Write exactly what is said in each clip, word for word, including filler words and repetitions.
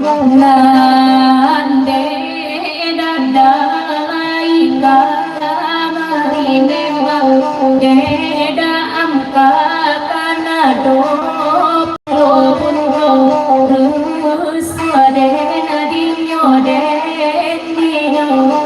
Nan dek dadai kamari memang dek daam ka kanado pulo bundo rusuah den dinyo den dinyo.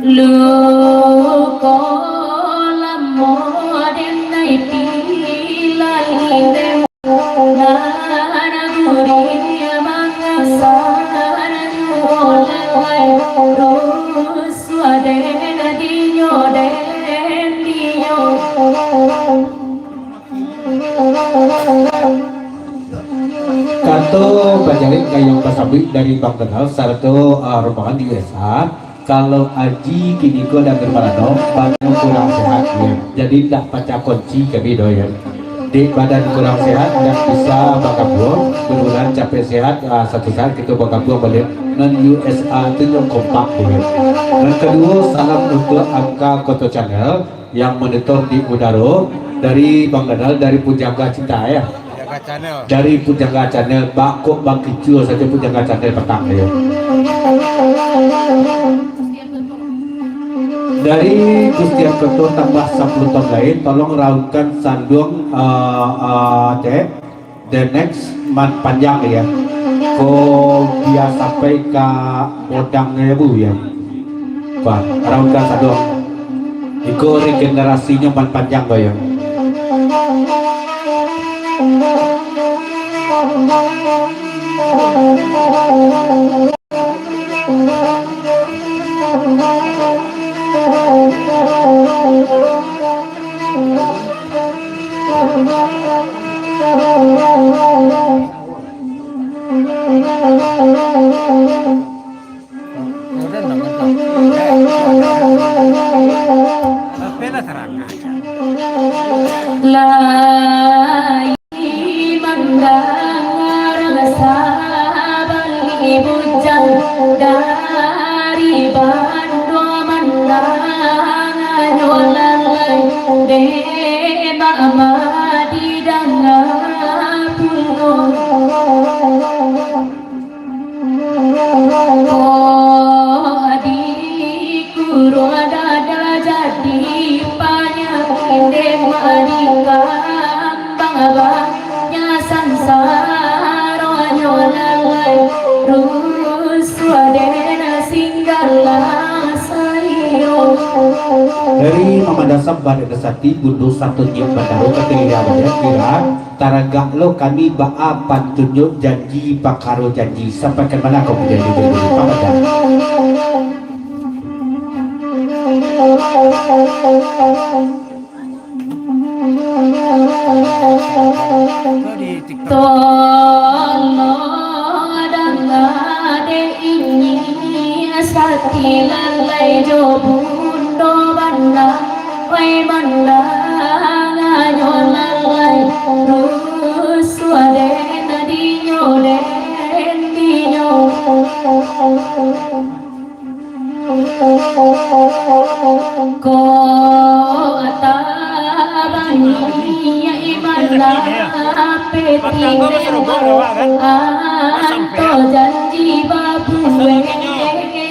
Luko lamo den nai pilali den, nan gurih mangasan juo lalai, rusuah den dinyo den dinyo. Kato bajarik gayuang basambuik dari Bang Donald sarato, ah, rombongan di U S A. Kalau Aji kini ko dan Nirmalano, badan kurang sehat, ya. Jadi, ndak pacah konci kami doh, ya. Dek badan kurang sehat, ndak bisa bagabuang, mudah-mudahan capek sehat, ah, satu saat kito bagabuang baliak. Nan U S A tu nyo kompak, ya. Nan kaduo, salam untuak Angka Koto Channel yang monitor di udaro dari Bang Dadal, dari Pujangga Cinta, ya. Pujangga Channel. Dari Pujangga Channel, bakok bangkicua sajo Pujangga Channel patang, ya. Dari Gustian Koto tambah sapuluah tahun lain, tolong raunkan sanduang, eh, eh, cek. The next Man Panjang, ya. Ko bia sampai ka Bodang, ya, Bu, ya. Wah, raunkan sanduang. Iko regenerasinyo Man Panjang, Bu, ya. Lai mandangar sabali bujang dari Bandung, mandangarnyo lalai dek mama didanga pulo. Ko adikku, roh dada jadi panyakik, dek mari kambang abah. Nyo sansaronyo lalai, rusuah den singgah lah sayo. Dari Mama Dasam Badak Dasati, Bundo Sato Nyiak Bandaro, Katiria Badak Kira, taragak lo kami baa pantunnyo janji pakaro janji, sampaikan bana kau manjadi janji, Papa Jan. Tolong danga dek ini, Sati lalai jo Bundo Banda, wai mandanganyo lalai, rusuah den dinyo den dinyo. Ko tabani iman lapeh tireng, anto janji babuwek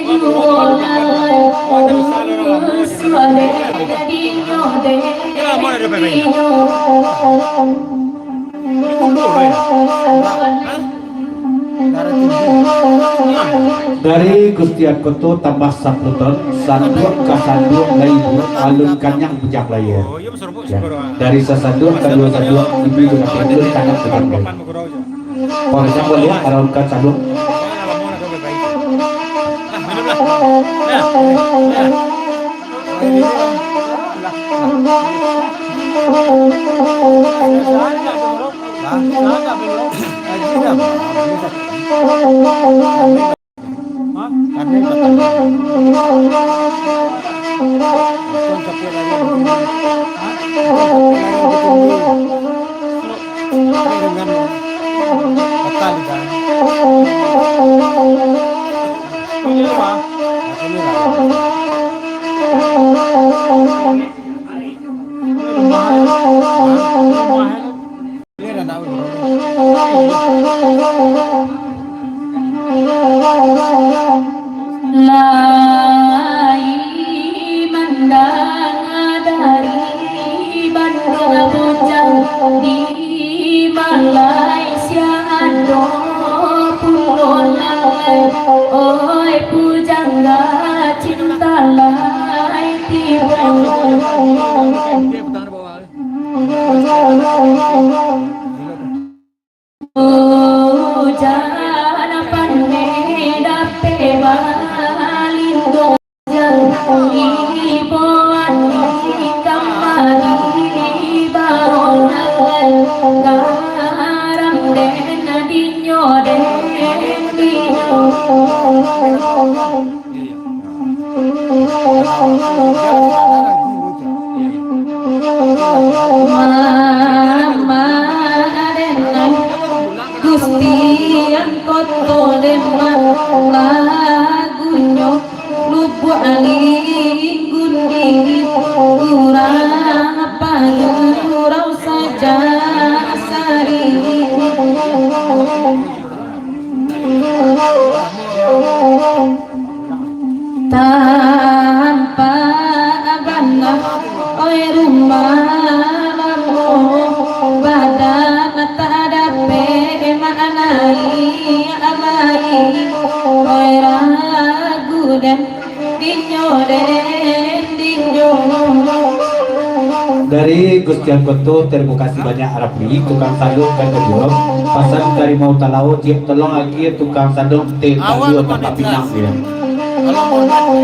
juo lalai, rusuah den dinyo den dinyo. Dari Gustian Koto tambah sapuluah ton, sanduak ka sanduak lai buek alun kanyang bujang layie. Ya. Dari sasanduak ka duo sanduak, ibu tu nak alun kanyang bujang layie. Pangajang buliah, araun ka sanduak. Bujang di Malaysia ado pulo nan lai, oi pujangga cinta lai tibo. Ujan pandai dapek balindo, jan iboan di kamari baronang, garam den dinyo den dinyo. Mama den, Gusti Angkoto den, lagunyo Lubuak Linggun di urang Padurau Sajak Sari. Tampak bana, oi rumah lamo, badan tak dapek maknai lai, oi ragu den, dinyo den, dinyo. Dari Gusti Angkoto, tarimo kasih banyak, Rapli, tukang sandung kan kaduo. Pasan dari Mau Talao, ciek tolong agiah tukang sandung teh Awak talua lupa tampak netes. Pinang, ya. Kalau mau netes,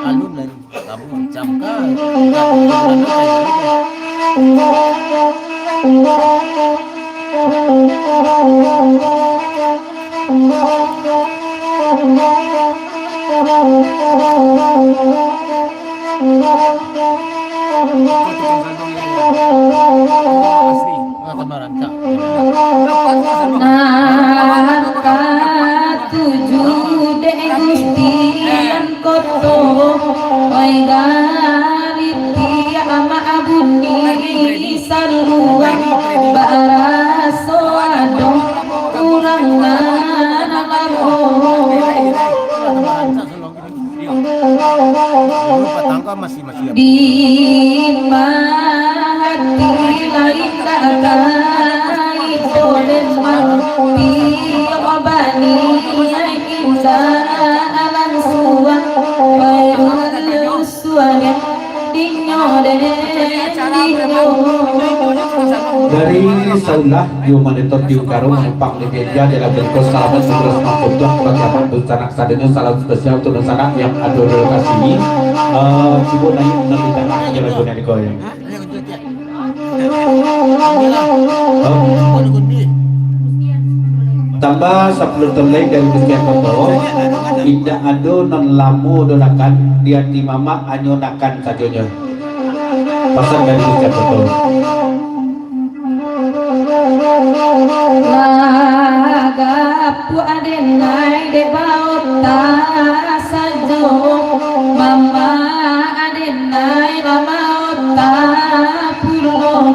alun lah. Kamu macam kan. Nan katuju dek Gusti Angkoto, oi galiti amak bunyi saluang, baraso ado urang nan lamo. Di mahati lain datai poden mati, bani indak langsuang, baru suaden dinyo den dinyo. Dari Saulah, Yo monitor di Ukaro, manumpang di meja, jalan bungkus, salaman sumber semangkuk tuan, bagi abang, dunsanak sadonyo, salam spesial untuk dunsanak yang ado di lokasi. Eh, cubo naiak nan di tangah, jalan punya di koin. Oh. Tambah sapuluah ton lai dari Gusti Angkoto, indak ado nan lamo doh nakan, di ati mamak hanyo nakan sajonyo. Pasan dari Gusti Angkoto. Lah gapuak aden ai dek baota sajo, mamak aden ai lah maota pulo,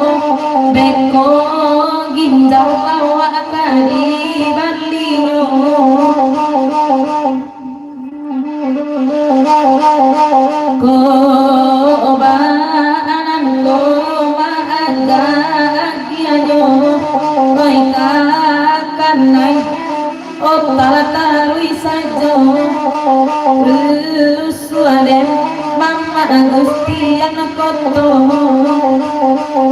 beko ginjang awak ka dibalinyo. Ko baanan lo maagiahnyo, oi kakanai, ota taruih sajo, rusuah den mamak Gusti Angkoto.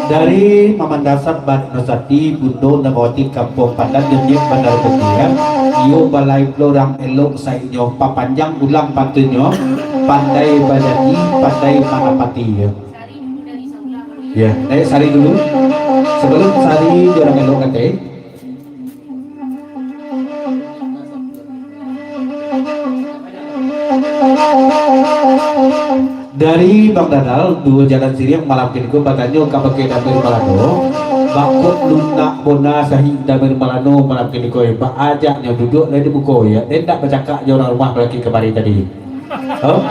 Dari Mamandasat Bat- Nusati, Bundo Nagawati, Kampuang Pandan, Niniak Bandar Putiah, iyo balai pulo urang elok sainyo, papanjang ulang pantunnyo, pandai bajanji, pandai manapati, yo. Ya, naik sari dulu. Sebelum sari, di urang elok katai. Dari Bang Dadal, duo jalan siriang malam kini ko batanyo kabake Damir Malano, bakok lunak bona sahing Damir Malano malam kini ko, eh, baajaknyo duduak lai di muko, ya, den ndak bacakak jo urang rumah balaki kamari tadi. Oh?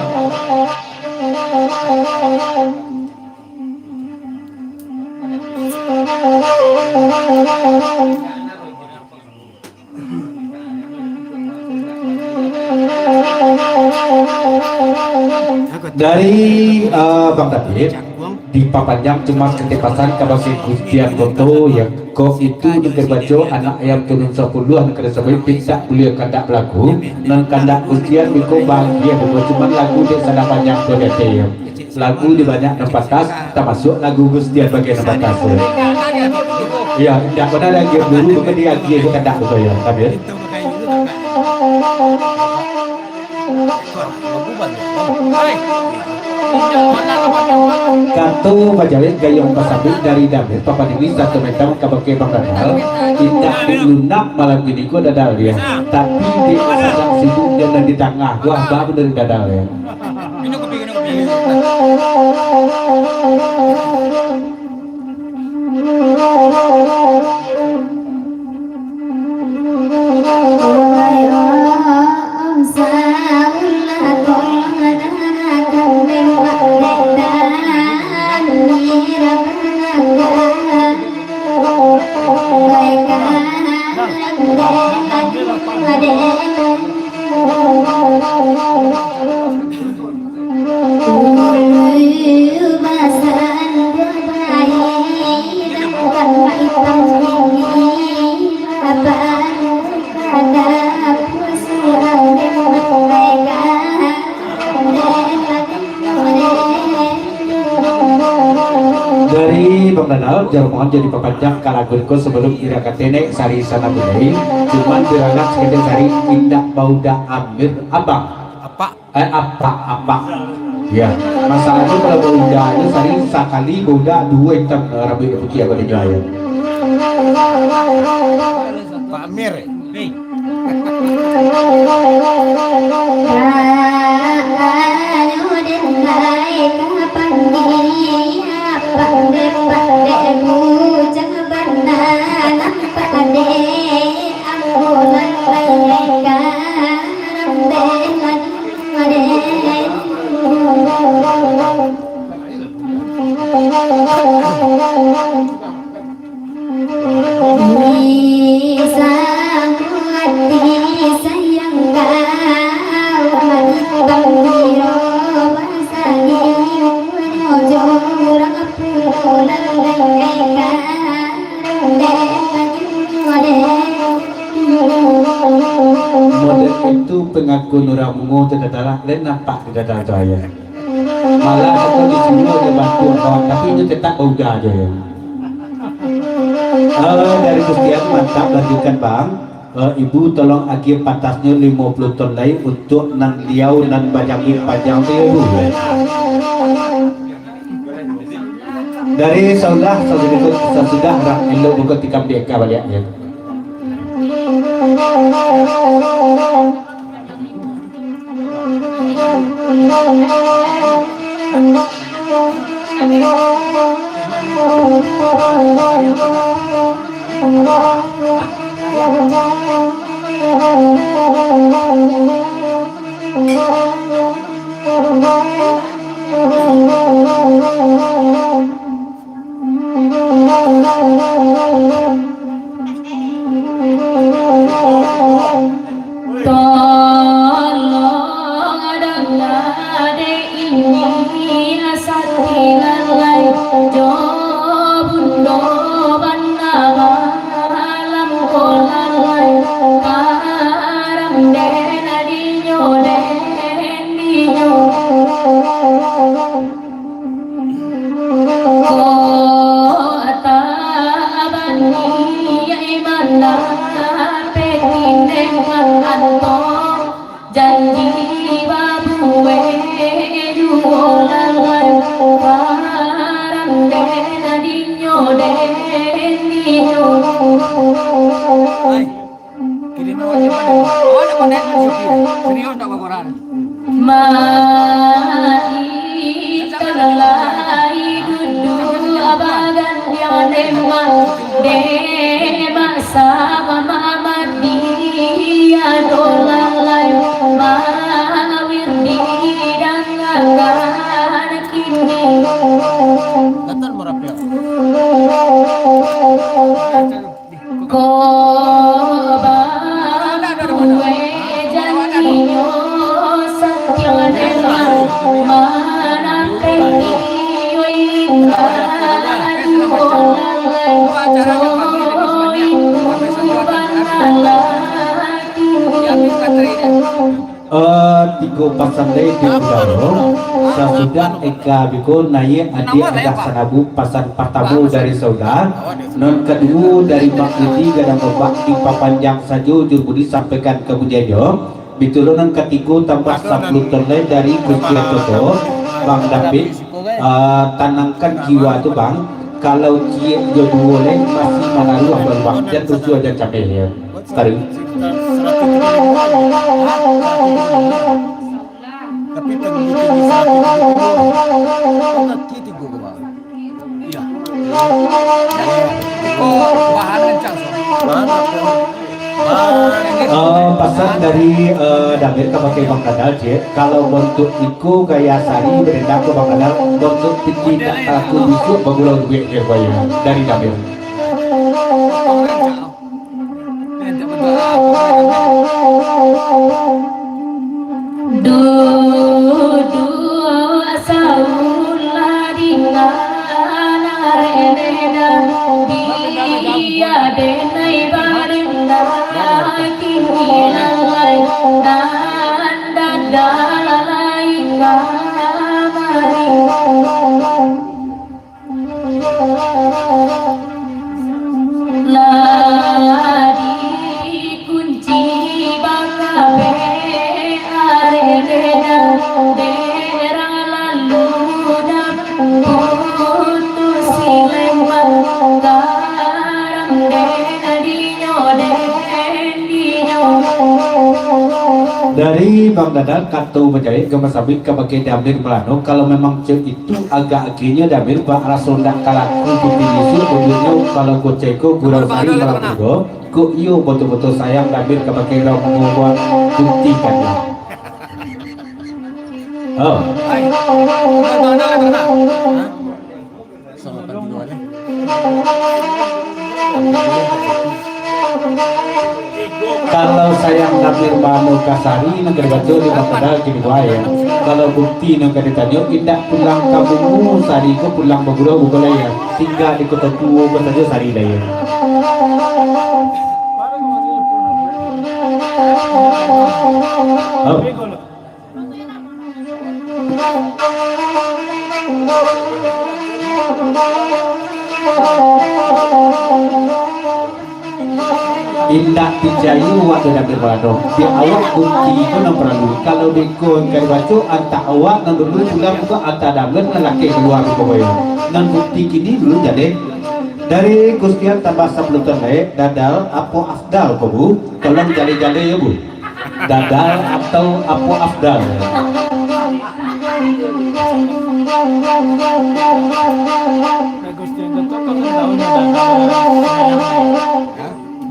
Dari, eh, Bang David, Dipapanjang cuma saketek pasan kabake Gustian Koto, ya. Kok itu nan ka dibaco anak ayam turun sapuluah nan ka disabuik, pintak buliah kandak balaku, nan kandak Gustian biko bagian dulu, cuman lagu dek salah panjang tu dek, ya. Lagu di banyak nan patas, tamasuak lagu Gustian bagian nan patas tu. Ya, indak pernah lagi dulu, bukan diagiah kandak tu, ya, Kamil. Kato bajawek gayuang basambuik dari Damir, Papa Dini satu meter kabake Bang Dadal, indak dilunak malam kini ko Dadal, ya. Tapi di sadang sibuk jo nan di tangah, wah, baru dari Dadal, ya. Dari Bang Dadal, jar mohon jadi papanjang ka lagu ko sabalum ira ka tenek sari sana bunyi. Cuman diralat saketek sari, indak bauda Amir Abang. Apak. Eh, apak, apak. Ya, masalahnya kalau bauda aja sari sakali bauda duo itam, eh, rambuik putiah pada jual. Pak Amir, eh? Model itu pangakun urang Mungo tu, Dadal, lain nampak di Dadal tu, ayah. Malah aku disuruh dia bantu kawan, tapi inyo tetap bauda aja, ya. Eh, dari Gustian, mantap, lanjutkan, Bang. Eh, Ibu tolong agiah patasnyo limo puluah ton lai untuk nan liau nan bajangguik panjang tu, ya, Bu. Dari Saudah, Saudah, Saudah, rak elok buka tikam di eka baliak, ya. Tolong danga dek ini asa tilalai jo bundo bana malam ko lalai, karam den dinyo den dinyo. Kota Bani Iman dapek ineng anto, janji babuek juo lalai, karam den dinyo den dinyo. Kini mau aja mana? Oh, nak mana? Serius tak berkoran? Maikan lai dudu abagan yang demak, demak sama mati, ado lalai mawir di dangakan kini. Datang merapi. Ko babuek janjinyo, santiang den manapeh iyo inda Eh, tigo pasan lai di udaro. Sasudah Eka biko naiak adiak Adah Sanabu, pasan partamo dari saudara, nan kaduo dari Mak Lidi Gadang Ombak, dipapanjang sajo jurumudi sampaikan kapujiannyo. Bitulo nan katigo tambah sapuluah ton lai dari Gusti Atoto, Bang David. Ah, tanangkan jiwa tu, Bang. Kalau ciek jo duo lai masih manaruah, Bang, Bang. Jan rusuah, jan cameh, yo. Taruih. Tapi tinggi-tinggi seratus tujuh puluh, kaki tigo ke bawah. Iya. Oh, bahan kencang, so. Bahan kencang. Eh, pasan dari, eh, Damir ka pakai Bang Dadal, ciek. Kalau bontuak iko gaya sari, badandan ka Bang Dadal, bontuak piti tak talaku bisuak, bagulau duit, ciek, gaya dari Damir. Duduk saulah dengan arena, dia denai barenda, kini lalai nan dada lalai kamari. Lah dikunci bakabeh arena, dek lalu daputu sileman garam, dek dinyo, dek dinyo. Dari Bang Dadal, kato bajaik, gama sabik, ka bagai Damir Malano, kalau memang cek itu agak agihnyo Damir, bak raso ndak kalaku piti bisuak, bujuaknyo kalau koceko gurau sari malam tigo, kok iyo boto-boto sayang Damir ka bagai urang mambuek bukti kan. Oh. Kalau sayang Damir Malano ka sari, nan ka dibaco di Bang Dadal kini wae. Kalau bukti nan ka ditanyo, indak pulang ka bumo, sari ko pulang bagurau buko lai, yo. Tingga di Koto Tuo ko sajo sari lai, yo. Oh. Indak picayo awak tu Damir Malano. Di awak bukti tu nan paralu. Kalau beko ka dibaco, antah awak nan dulu pulang buko, antah Damir nan lakeh kalua buko bayo. Nan bukti kini dulu jaleh. Dari Gustian tambah sapuluah ton lai, Dadal apo Afdal ko, Bu? Tolong jaleh-jaleh yo, Bu. Dadal atau apo Afdal?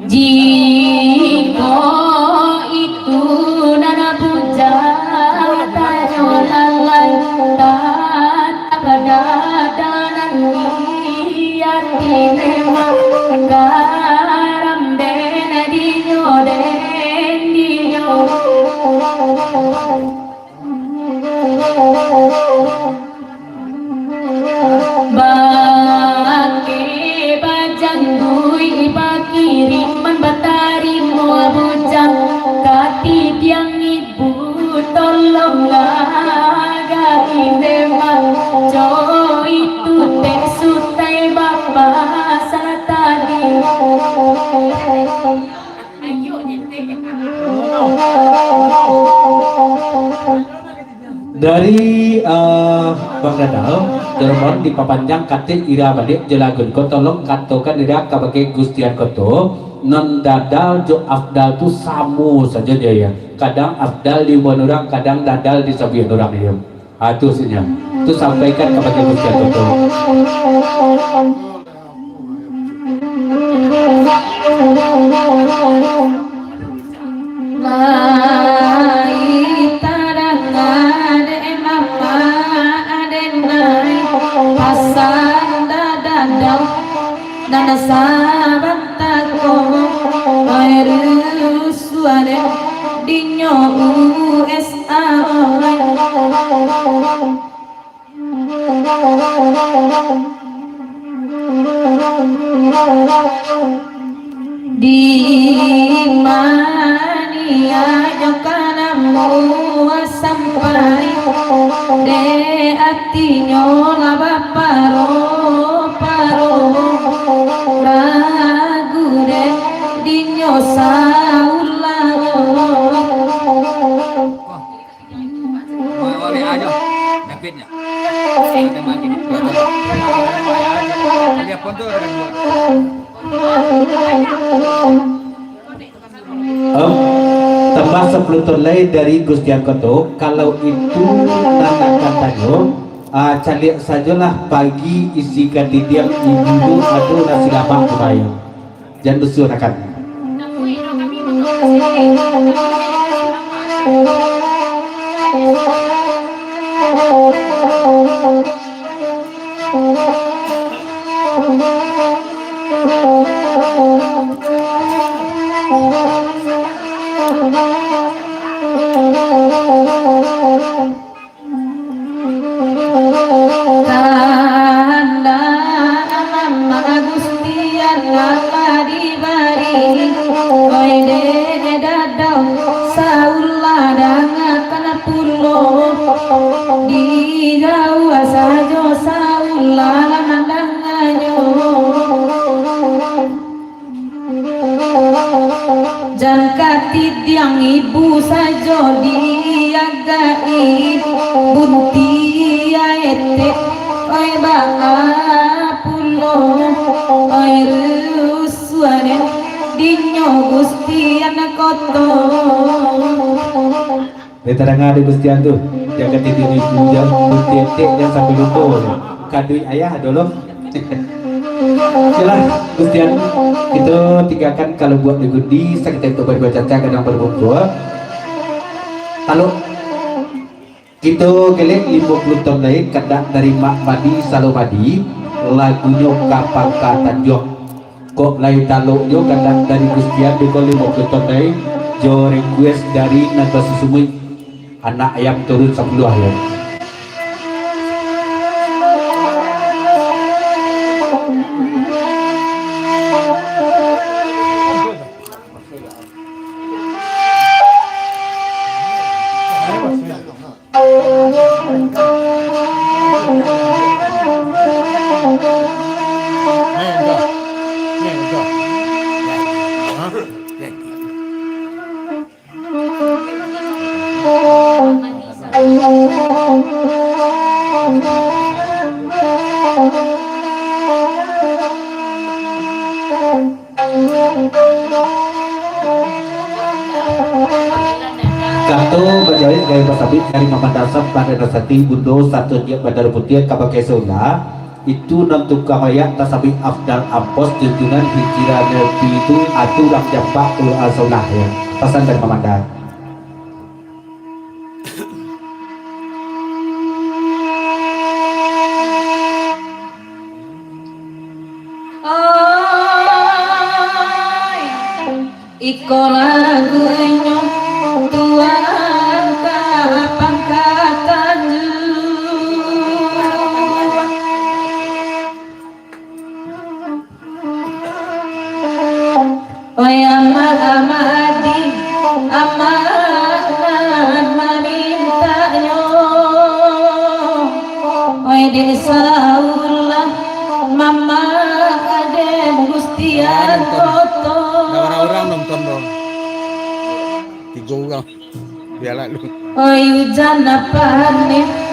Jikok itu nan bujang, tanyo lalai tatap dada nan di ati, memang garam den dinyo, den dinyo. Bakeh bajangguik, bakiriman batarimo bujang, katidiang ibu tolong agai, memang co itu teh sutai bapa salah tadi. Dari, eh, Bang Dadal, Doraemon dipapanjang katik ira baliak jo lagu ko, tolong katokan ira kabake Gustian Koto, nan Dadal jo Afdal tu samo sajo dia, ya. Kadang Afdal diumbuan urang, kadang Dadal disabuikan urang, ya. Ah, tu maksudnyo. Tu sampaikan kabake Gustian Koto. Lai tadanga dek mama aden nai, pasan dadadau nan sabanta ko, ai rusuah dek dinyo U S A. Di mania jo kana Sampai dek atinyo lah baparo-paro, ragu dek dinyo saulah. Em, tambah sapuluah taun lai dari Gusti Angkoto, kalau itu nan nak katanyo, ah, caliak sajolah pagi isi katidiang ibu tu ado nasi lamak kumayo. Jan dusunakan. Kandak alam Agustian lah dibari, oi dek dadau, saulah dangakan pulo, di jauah sajo saulah lah mandanganyo. Jan katidiang ibu sajo diagai, buntiah etek, oi baa pulo, oi rusuah den, dinyo Gusti Angkoto. Lai tadanga dek Gustian tu, jan katidiang ibu jan, buntiah etek jan sampai lupo. Kaduik ayah ado lo. Yolah, Gustian, kito tinggakan kalau buek di gundi, saketek tu baru bacaca gadang baru bungkua. Kalau kito galeh limo puluah taun lai, kandak dari Mak Madi Salomadi, lagunyo Kapangka Tanjuang. Kok lai talok jo kandak dari Gustian di ko limo puluah taun lai, jo request dari nan basasumaik, anak ayam turun sapuluah ayam. Kato bajawek gaya basabik dari Mamanda Asam, Banda Nasati, Bundo, Sato Nyiak Bandaro Putiah, ka Bangkai Saula, itu nan tukang rayak tasabik Afdal Ampos, junjunan hijrah Nabi itu, atu urang jampak ulun Saula, ya. Pasan dari Mamanda. Oi, iko lagunyo Tuan ka pangkatan. Oi amak-amak di, amak nan mamintaknyo. Oi dek Saula, mamak dek Gustian Koto. Dah bara urang nonton tu? Tigo urang. Bialah lu. Oi ujan paneh.